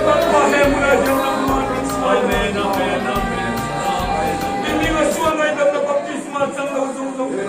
Lalpa he hmunah hian nangmah min hruai ve. I hminga sual ngaihdamna baptisma chang lo zawng zawng te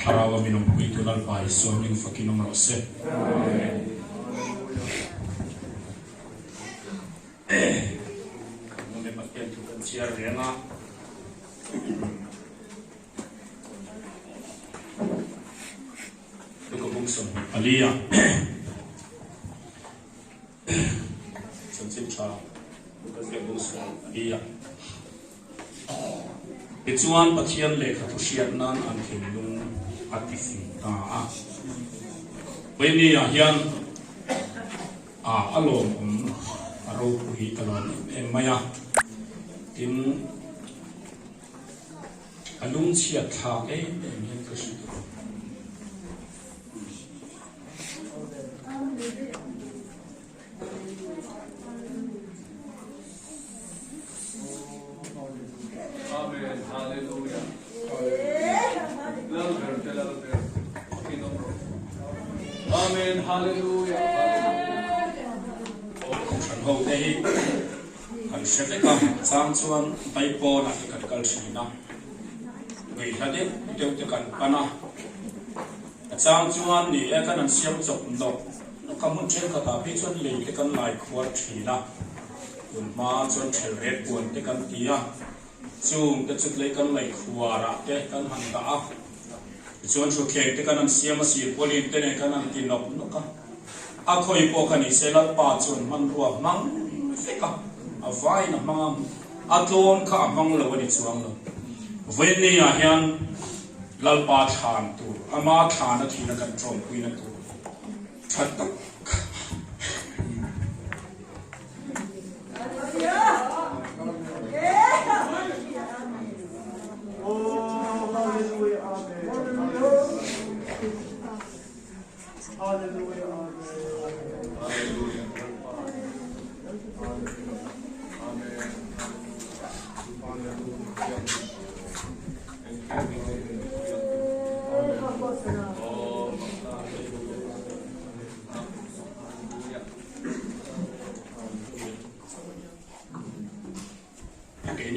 Thlarau a min awmpuitu Lalpa Isua hming fakin awm rawh se. Nge Pathian thu kan chhiar reng a. Luka bung 24 a chanchin tha Luka ziak bung 24 a. Tichuan Pathian lehkha thu hriat nan an thinlung a ti fing ta a. Vawiini ah hian a a lawmawm a ropui ka lawm em em mai a. Tin, a lungchhiat thlak em em hian ka hre tawh. Amen Hallelujah Lalber te Lalber fakin awm rawh Amen Hallelujah Hallelujah. Kohhran ho te hi kan hre vek a, chang chuan Baipawnah te kan kal thin a, ngaihla deuh deuh te kan pan a, a chang chuan ni e kan han siam chawp nawk nawk a, hmun thenkhatah phei chuan lei te kan lai khuar thin a, tun hma chuan thel ret puan te kan ti a, chung te chu lei kan lei khuarah te kan han dah a, tichuan thutthleng te kan han siam a, sirpawlin te nen kan han ti nawk nawk a. A khawi pawh kha ni se Lalpa chuan hmanrua hmang vek a, a vaiin a hmang a, a tlawm kha a hmang lo a ni chuang lo. Vawiinni ah hian Lalpa thlan tur, ama thlan a thihna kan tlawmpuina tur tha tak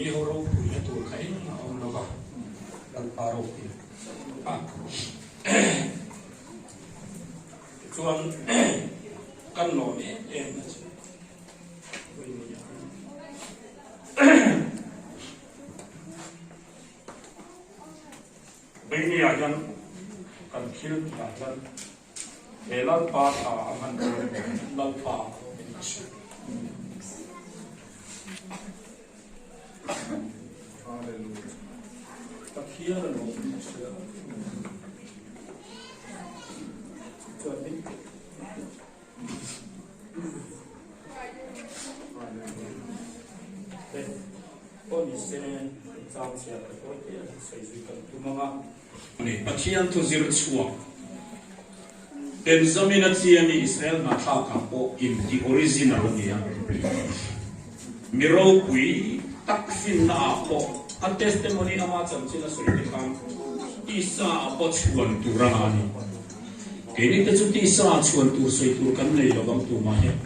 Keini ho ropuina tur kha engmah a awm lo va, Lalpa ropuina a. Tichuan kan lawm em em na chu Vawinia hian kan thil tihah hian he Lalpa thla a hman dawn emaw Lalpa a awmin ka hria. Hallelujah. Pathian a lawmin ka hria. Chuan min Pathian thu zir chhuak Benjamin a chi a ni Israel hnahthlakah pawh inti original a ni a, mi ropui tak finna ah pawh a testimony ama chanchin a sawi te khan tisa ah pawh chhuan tur a ngah a ni. Keini te chu tisa ah chhuan tur sawi tur kan nei lo vang tumah hian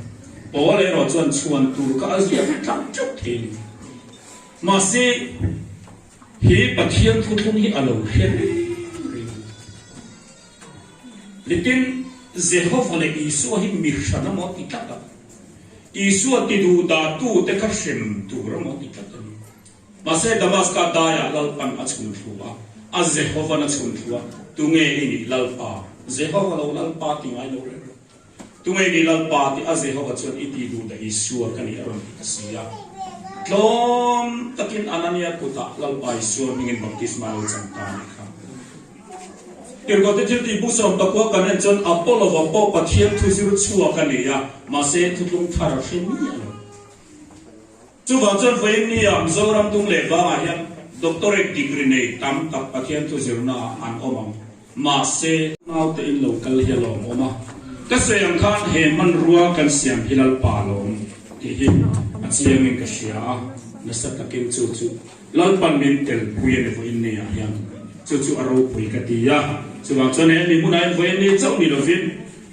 Paul erawh chuan chhuan tur kha a ziak tlang teuh thei a ni. Mahse, he Pathian thuthlung hi a lo hre reng reng a ni. Nitin Jehova leh Isua hi mi hran amaw ti tlat a, Isua ti duhdah tute kha hrem tur amaw ti tlat a ni. Mahse, Damaska daiah Lalpan a chhun thlu a, a Jehovan a chhun thlu a, Tunge i nih Lalpa? Jehova lo Lalpa ti ngai lo reng reng. Tunge i nih Lalpa tih a Jehova chuan i ti duh dah Isua ka nih a rawn ti ta si a. Tlawm takin Anania kutah Lalpa Isua hmingin baptisma lo chang ta a nih kha. Tirhkohte thil tih bu 14 kan en chuan Apollo-va pawh Pathian thu zir chhuak a ni a, mahse thutlung thar a hre miah lo. Chuvang chuan vawiin-nia Mizoram dung leh vangah hian doctorate degree nei tam tak Pathian thu zirnaah an awm ang. Mahse. Naute in lo kal hi a lawmawm a, ka sawi ang khan he hmanrua kan siam hi Lalpa lawm tih hi a chiangin ka hria a, nasa takin chu chu Lalpan min telpui a ni vawiin-niah hian chu chu a ropui ka ti a. Chuvang chuan he mi hmunah hian vawiin-ni chauh ni lovin,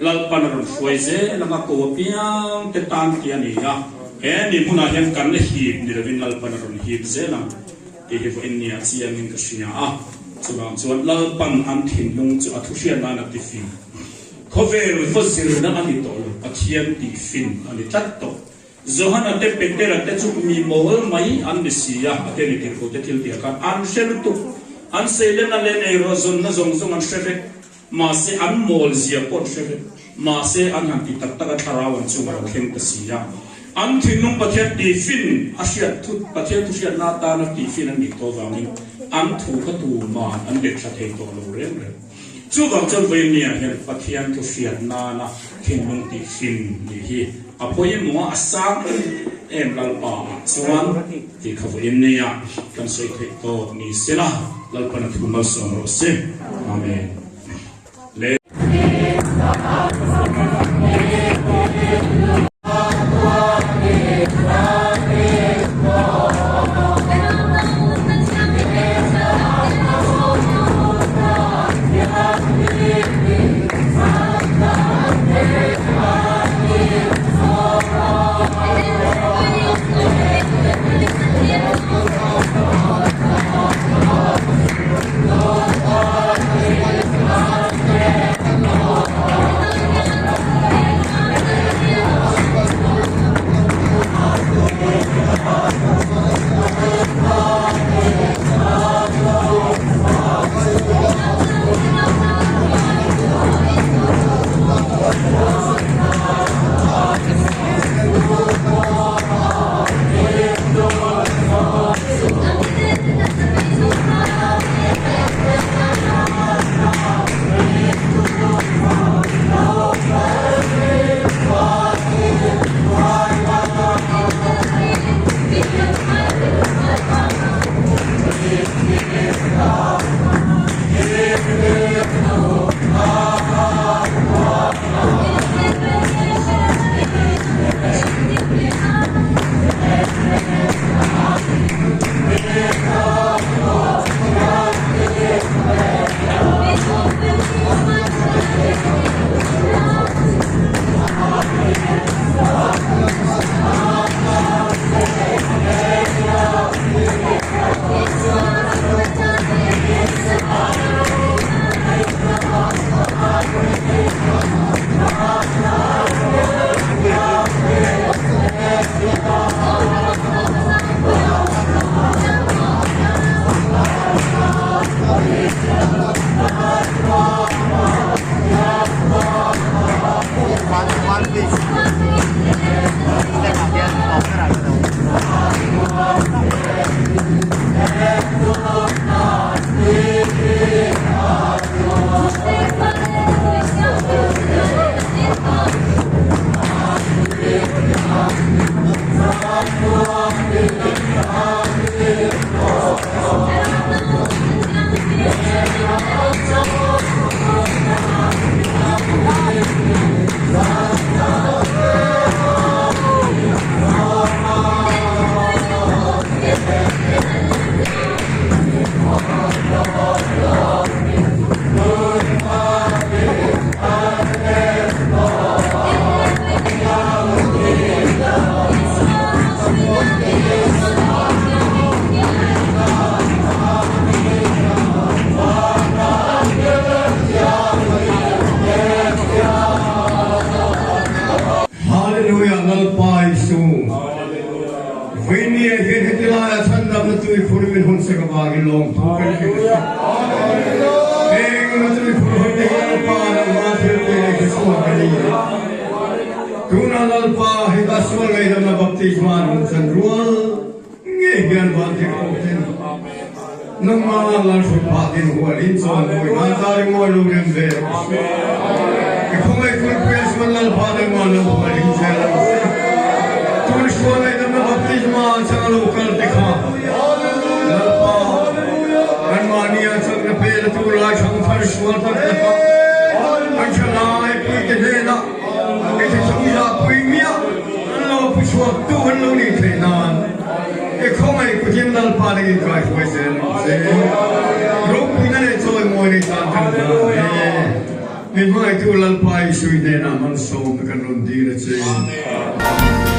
Lalpan a rawn hruai zel ang a, ko apiang te tan tih a ni a, he ni hmunah hian kan hip ni lovin Lalpan a rawn hip zel ang tih hi vawiin nia chiangin ka hria a, chuvang chuan Lalpan an thinlung chu a thuhriat nan a tifin. Khawvel va zirna a ni tawh lo, Pathian tihfin a ni tlat tawh. Johana te Petera te chu mi mawl mai an ni si a, a te ni tirhkoh te thil tih ah khan an hre lutuk, an seilenna leh nei rawh zawnna zawng zawng an hre vek. Mahse an mawl zia pawh an hre vek. Mahse an han ti tak tak a thlarau an chungah a lo thleng ta si a. An thinlung Pathian tihfin a hriat thut, Pathian thu hriatna atana tihfin an nih tawh avangin an thu kha tuman an let thla thei tawh lo reng reng. Chuvang chuan vawiinniah hian Pathian thu hriat nana thinlung tihfin nih hi a pawimawh a, a sang em em Lalpa ah chuan tih kha vawiinniah kan sawi theih tawk ni sela. Lalpan a thu malsawm rawh se. Amen. Le. Hallelujah Lalpa Isu Vawinia hian heti laia chhandamna tuikhur min hawn sak avangin lawmthu kan hrilh a. Heng tuikhur hawn te hi Lalpa nangma thil te leh hresuak a ni. Tuna Lalpa heta sual ngaihdamna baptisma an hmuh chan rual ngei hian vantirhkoh ten nangma lalhrut phah din hual in chuan mawi nan ta ringawi lo rem ve rawh se. I khawngaih kulhpuia chuan Lalpa nangma lo hual in zel ang che. Tun sual ngaihdamna baptisma chang a lo kal te kha Lalpa anmahnia chakna pe la tur lai thang thar sual tak taka an thalai puite hnenah I thuthlung zahpui miah an lo pu chhuak tu an lo nih theih nan i khawngaih kuthin Lalpa nih in kaihruai zel ang che. Ropuina leh chawimawi nei tan kan hlan e. Min hmangaihtu Lalpa Isui hnenah malsawmna kan rawn dil a che.